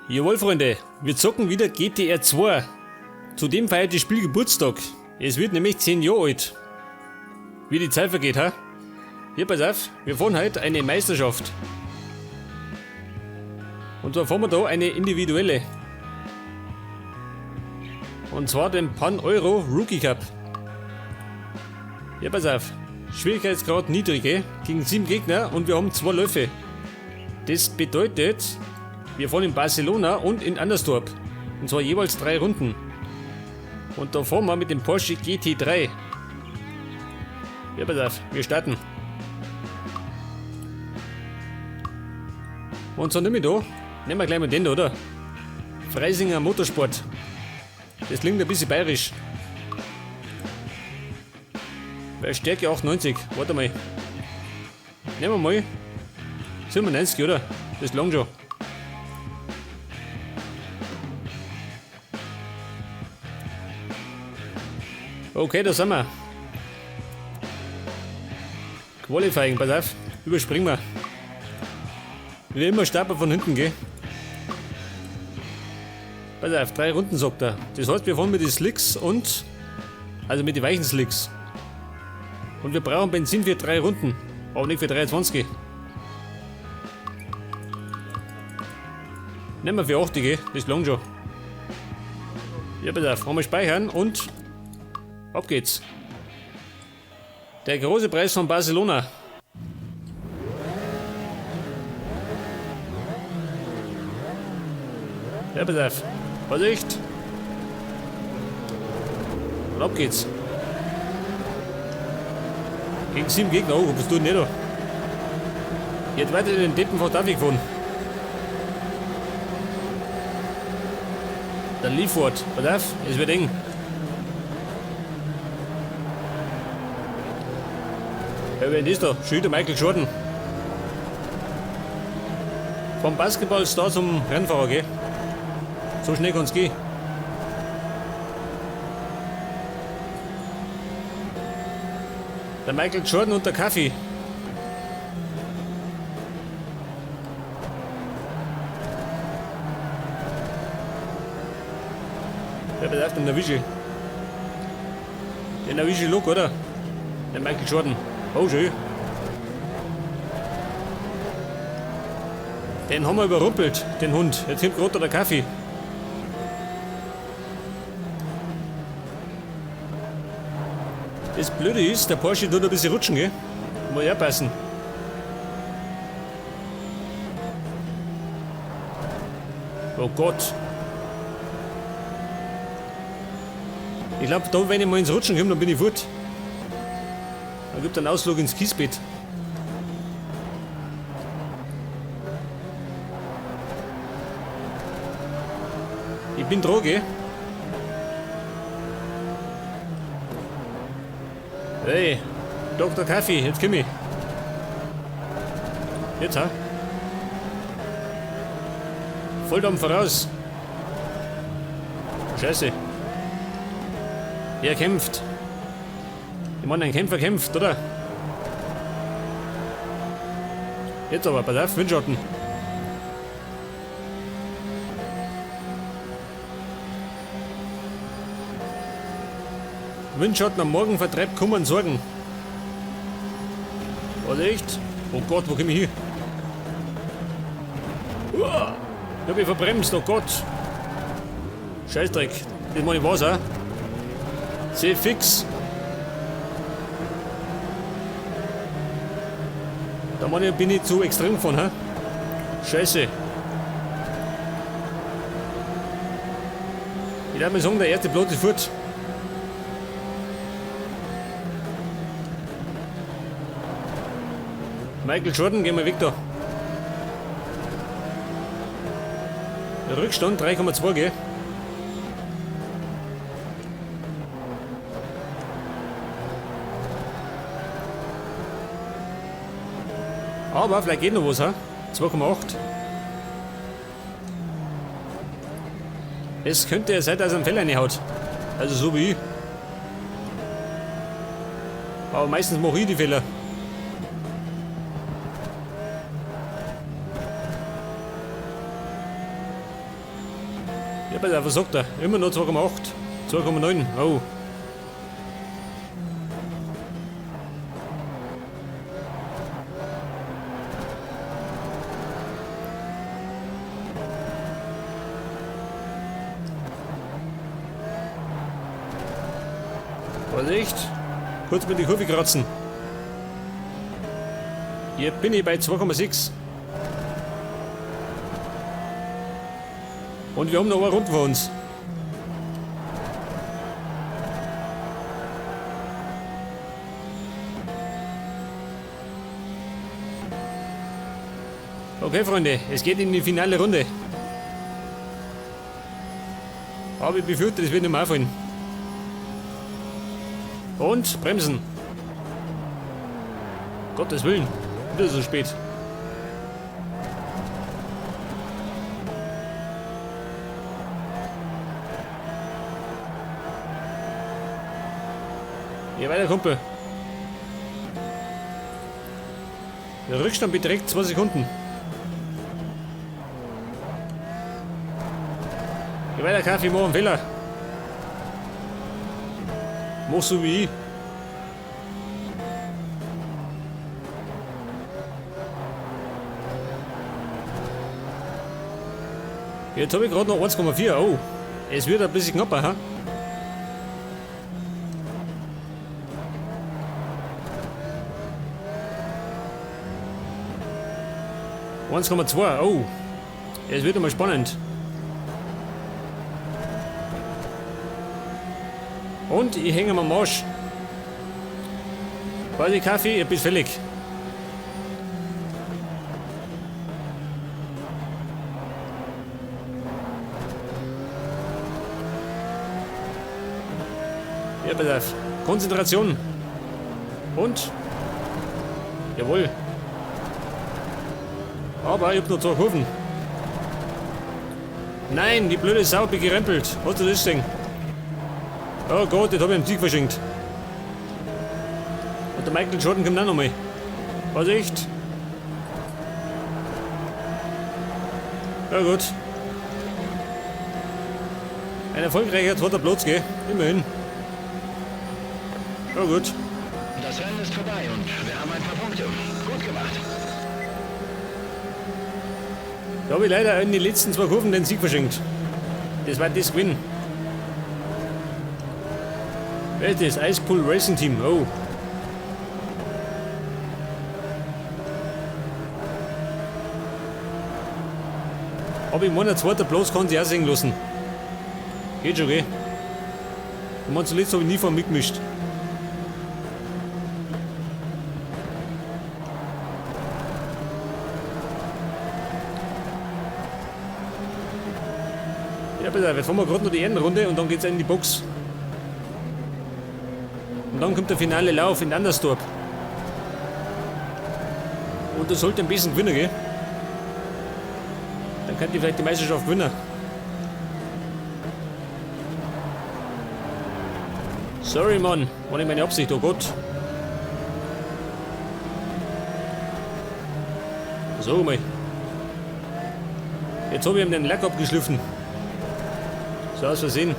Jawohl, Freunde, wir zocken wieder GTR 2. Zudem feiert das Spiel Geburtstag. Es wird nämlich 10 Jahre alt. Wie die Zeit vergeht, ha? Hier, pass auf, wir fahren heute eine Meisterschaft. Und zwar fahren wir da eine individuelle. Und zwar den Pan Euro Rookie Cup. Ja, pass auf. Schwierigkeitsgrad niedrig, eh? Gegen 7 Gegner und wir haben 2 Läufe. Das bedeutet, wir fahren in Barcelona und in Anderstorp. Und zwar jeweils 3 Runden. Und da fahren wir mit dem Porsche GT3. Ja, pass auf, wir starten. Und so nimm ich da. Nehmen wir gleich mal den da, oder? Freisinger Motorsport. Das klingt ein bisschen bayerisch. Bei Stärke 98. Warte mal. Nehmen wir mal 97, oder? Das langt schon. Okay, da sind wir. Qualifying, pass auf. Überspringen wir. Wie immer starten wir von hinten, gell? Pass auf, 3 Runden sagt er. Das heißt, wir fahren mit den Slicks und... Also mit den weichen Slicks. Und wir brauchen Benzin für 3 Runden. Aber nicht für 23. Nehmen wir für 80, gell? Das langt schon. Ja, pass auf, einmal speichern und... Ab geht's. Der große Preis von Barcelona. Ja, pass auf. Vorsicht! Und ab geht's. Gegen 7 Gegner. Oh, wo bist du denn da? Jetzt weiter den Deppen von David gefunden. Der Liefort. Pass auf, es wird eng. Ja, wer ist das da? Schon wieder Michael Jordan. Vom Basketballstar zum Rennfahrer, gell? So schnell kann's gehen. Der Michael Jordan und der Kaffee. Ja, pass auf, den erwische ich. Den erwische ich locker, oder? Der Michael Jordan. Oh, schön. Den haben wir überrumpelt, den Hund. Jetzt kommt gerade der Kaffee. Das Blöde ist, der Porsche tut ein bisschen rutschen, gell? Muss ja passen. Oh Gott. Ich glaub, da, wenn ich mal ins Rutschen komme, dann bin ich fort. Dann gibt es einen Ausflug ins Kiesbett. Ich bin dran, gell? Hey, Doktor Kaffee, jetzt komm ich. Jetzt, ha? Volldampf voraus. Scheiße. Er kämpft. Ich meine, ein Kämpfer kämpft, oder? Jetzt aber, pass auf, Windschatten. Windschatten am Morgen vertreibt Kummer und Sorgen. Was echt? Oh Gott, wo komm ich hin? Uah, ich hab mich verbremst, oh Gott. Scheißdreck, das mach ich was, hä? Seh fix. Da meine ich, bin ich zu extrem gefahren, hä? Scheiße. Ich darf mal sagen, der erste Platz ist fort. Michael Jordan, geh mal weg da. Der Rückstand 3,2, gell? Aber vielleicht geht noch was, hä? 2,8. Es könnte ja sein, dass er einen Fell reinhaut. Also so wie ich. Aber meistens mache ich die Fehler. Ja, pass auf, was sagt er? Immer noch 2,8. 2,9. Oh. Vorsicht! Kurz mit die Kurve kratzen. Hier bin ich bei 2,6. Und wir haben noch eine Runde vor uns. Okay, Freunde, es geht in die finale Runde. Aber ich befürchte, das wird nicht mehr auffallen. Und bremsen. Gottes Willen, wieder so spät. Hier weiter, Kumpel. Der Rückstand beträgt 2 Sekunden. Geh weiter, Kaffee, mach einen Fehler. Mach so wie ich. Jetzt hab ich grad noch 1,4. Oh, es wird ein bisschen knapper, ha? 1,2, oh. Es wird einmal spannend. Und ich hänge am Arsch. Quasi Kaffee, ich bin fällig. Ja, pass auf. Konzentration. Und? Jawohl. Aber ich hab noch 2 Kurven. Nein, die blöde Sau bin gerempelt. Hast du das Ding? Oh Gott, jetzt hab ich einen Sieg verschenkt. Und der Michael Jordan kommt auch nochmal. Was echt? Ja gut. Ein erfolgreicher zweiter Platz, gell? Immerhin. Ja gut. Das Rennen ist vorbei und wir haben ein paar Punkte. Gut gemacht. Da hab ich leider in den letzten 2 Kurven den Sieg verschenkt. Das war das Gewinn. Wer ist das? Icepool Racing Team. Oh. Aber ich meine, zweiter Platz kann sich auch sehen lassen. Geht schon, gell? Ich meine, zuletzt hab ich nie vor mitgemischt. Ja, pass auf, jetzt fahren wir grad noch die Ehrenrunde und dann geht's in die Box. Und dann kommt der finale Lauf in Anderstorp. Und das sollte ein bisschen gewinnen, gell? Dann könnte ich vielleicht die Meisterschaft gewinnen. Sorry, Mann. War nicht meine Absicht, oh Gott. So mal. Jetzt hab ich ihm den Lack abgeschliffen. So aus Versehen.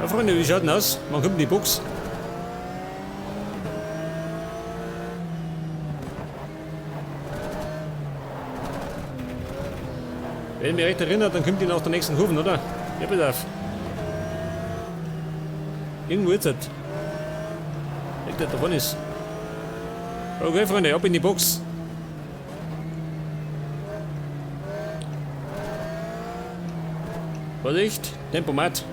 Ja, Freunde, wie schaut denn aus? Man kommt in die Box. Wenn ich mich recht erinnere, dann kommt die nach der nächsten Kurve, oder? Ja, pass auf. Irgendwo jetzt halt. Der da vorne ist. Okay, Freunde, ab in die Box. Vorsicht, Tempomat.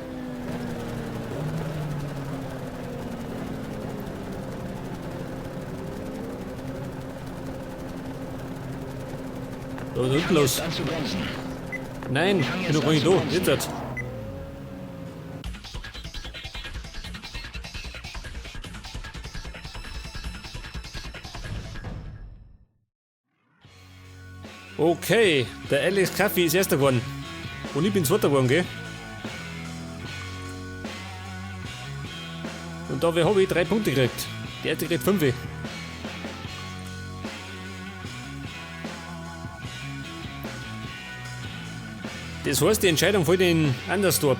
So, was ist unten los? Nein, ich bin noch gar nicht da. Jetzt halt. Okay, der Alex Kaffee ist erster geworden. Und ich bin zweiter geworden, gell? Und da habe ich 3 Punkte gekriegt. Der erste kriegt 5. Das heißt, die Entscheidung fällt in Anderstorp.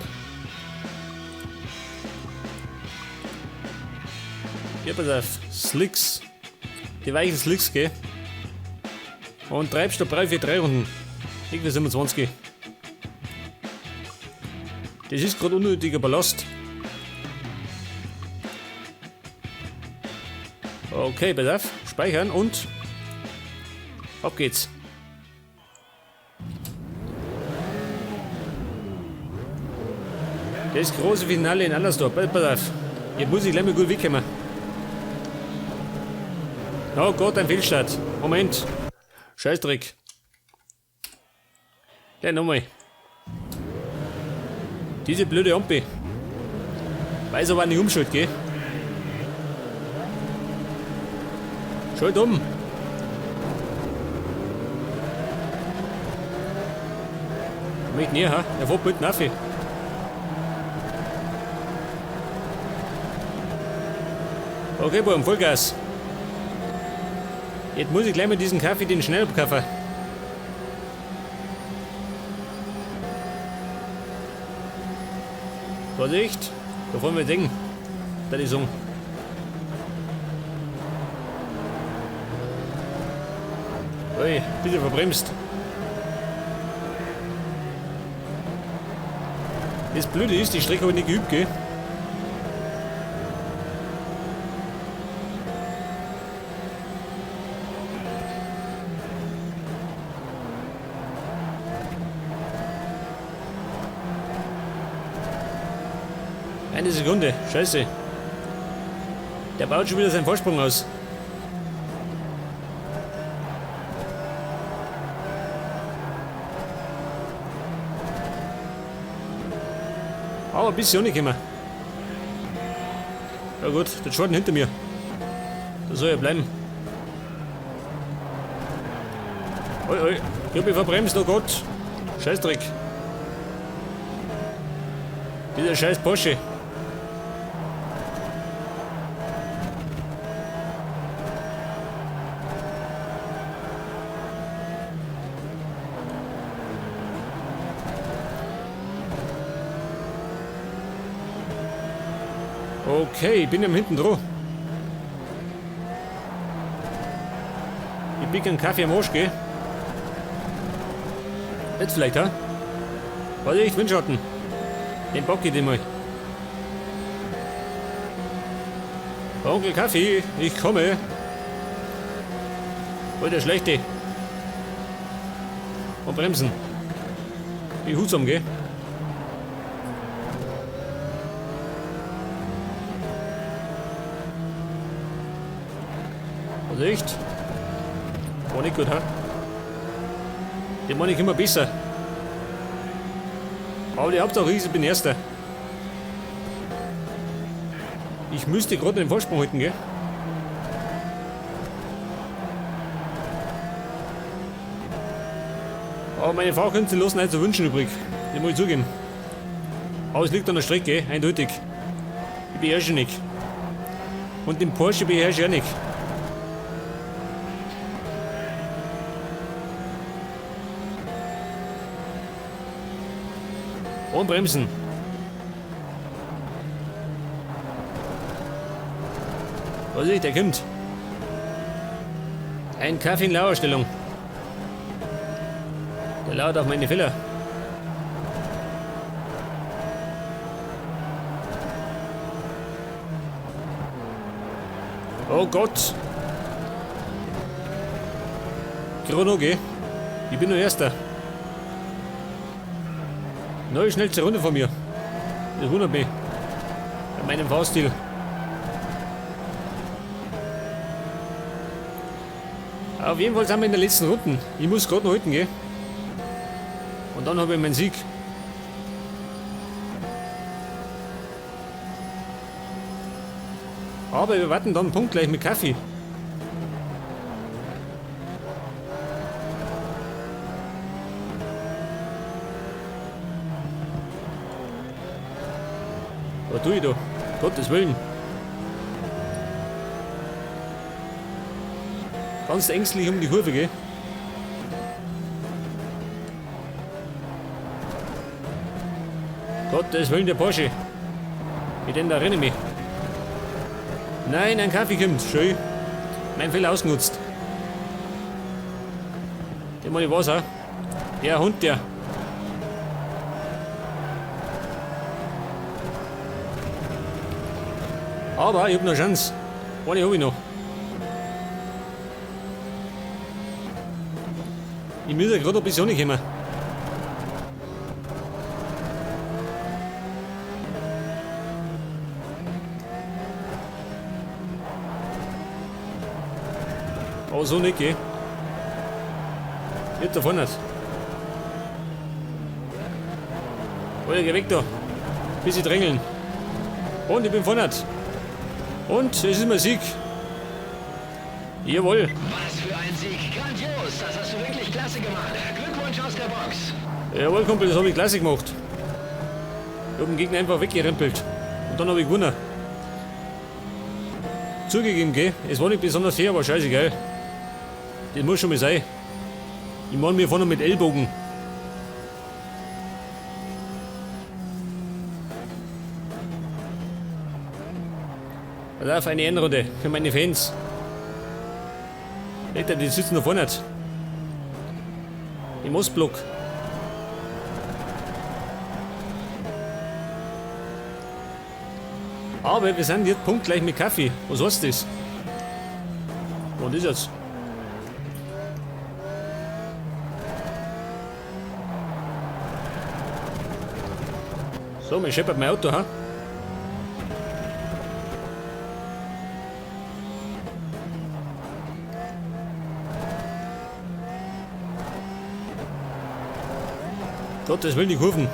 Ja, pass auf. Slicks. Die weichen Slicks, gell? Und Treibstoff brauche ich für 3 Runden. Irgendwie 27. Das ist gerade unnötiger Ballast. Okay, pass auf. Speichern und ab geht's. Das große Finale in Anderstorp. Pass auf. Jetzt muss ich gleich mal gut wegkommen. Oh Gott, ein Fehlstart. Moment. Scheißdreck. Gleich nochmal. Diese blöde Ampel. Weiß aber nicht umschalt, gell? Schalt um. Ich möchte näher, ha? Er fährt mit dem. Okay, Buben, Vollgas. Jetzt muss ich gleich mit diesem Kaffee den schnell abkaufen. Vorsicht, da fahren wir Ding. Da die Song. Ui, bitte verbremst. Das Blöde ist, die Strecke habe ich nicht geübt, gell? Eine Sekunde, scheiße. Der baut schon wieder seinen Vorsprung aus. Aber ein bisschen ohne. Ja gut, der Jordan hinter mir. Da soll er bleiben. Oi, oi, ich hab mich verbremst, oh Gott. Scheißdreck. Dieser scheiß Porsche. Okay, ich bin am hinten dran. Ich pick einen Kaffee am Arsch, gell? Jetzt vielleicht, ha? Warte, ich Windschatten. Den bock ich dir mal. Onkel Kaffee, ich komme. Oh, der Schlechte. Und bremsen. Behutsam, gell? Echt? War nicht gut, ha? Den meine ich immer besser. Aber die Hauptsache ist, ich bin Erster. Ich müsste gerade den Vorsprung halten, gell? Aber meine Fahrkünste lassen nicht zu wünschen übrig. Das muss ich zugeben. Aber es liegt an der Strecke, eindeutig. Ich beherrsche nicht. Und den Porsche beherrsche ich auch nicht. Und bremsen. Was ist, der kommt. Ein Kaffee in Lauerstellung. Der lauert auf meine Fehler. Oh Gott. Gerade noch, gell? Ich bin nur Erster. Neue schnellste Runde von mir. Das wundert mich. Bei meinem Fahrstil. Auf jeden Fall sind wir in der letzten Runde. Ich muss gerade noch halten, gell? Und dann habe ich meinen Sieg. Aber wir warten dann punktgleich mit Kaffee. Was tue ich da? Gottes Willen. Ganz ängstlich um die Kurve, gell? Gottes Willen, der Porsche. Mit dem da renne ich mich. Nein, ein Kaffee kommt. Schön. Mein Fehler ausgenutzt. Der mal ich was, ha? Der Hund, der. Aber ich hab noch Chance. Eine hab ich noch. Ich muss ja gerade ein bisschen kommen. Aber so nicht, gell? Nicht davon nicht. Alter, geh weg da. Bisschen drängeln. Und ich bin vorne. Und es ist mein Sieg. Jawohl. Was für ein Sieg. Grandios. Das hast du wirklich klasse gemacht. Glückwunsch aus der Box. Jawohl, Kumpel, das habe ich klasse gemacht. Ich hab den Gegner einfach weggerempelt. Und dann habe ich gewonnen. Zugegeben, gell? Es war nicht besonders fair, aber scheißegal. Das muss schon mal sein. Ich mach mir vorne mit Ellbogen. Pass auf, eine Ehrenrunde für meine Fans. Alter, die sitzen da vorne. Im Ostblock. Aber wir sind jetzt punktgleich mit Kaffee. Was heißt das? Was ist jetzt? So, mir scheppert mein Auto, ha? Gottes Willen, die Kurven.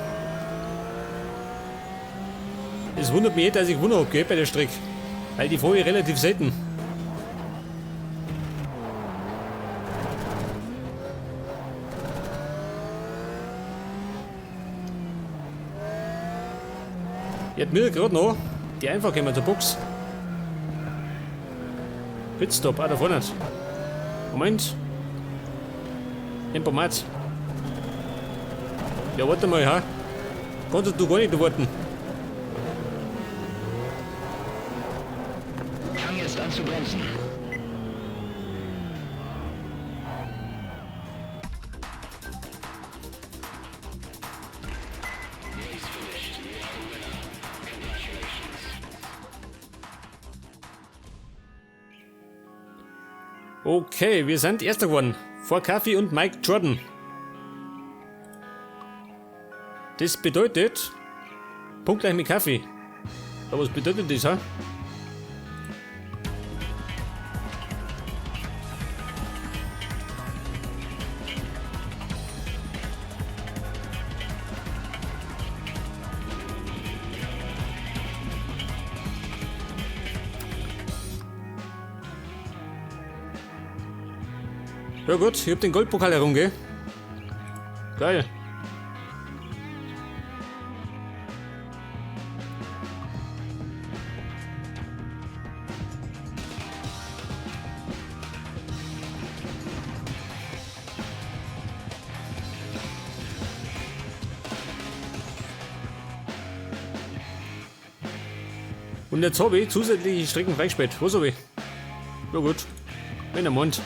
Es wundert mich eh, dass ich gewonnen hab, gell, bei der Strecke. Weil die fahre ich relativ selten. Jetzt mir gerade noch die einfach kommen zur Box. Pitstop, ah, da vorne. Moment. Tempomat. Ja, warte mal, ha? Kannst du gar nicht warten. Fang jetzt an zu bremsen. Okay, wir sind Erster geworden. Vor Kaffee und Mike Jordan. Das bedeutet, punktgleich mit Kaffee. Aber was bedeutet das, ha? Ja gut, ich hab den Goldpokal herum, gell? Geil. Und jetzt hab ich zusätzliche Strecken freigespielt. Was hab ich? Ja gut. Wenn er meint.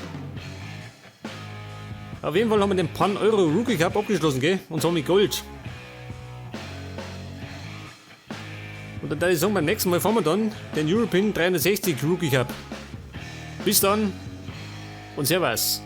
Auf jeden Fall haben wir den Pan Euro Rookie Cup abgeschlossen, gell? Und zwar mit Gold. Und dann würde ich sagen, beim nächsten Mal fahren wir dann den European 360 Rookie Cup. Bis dann und Servus.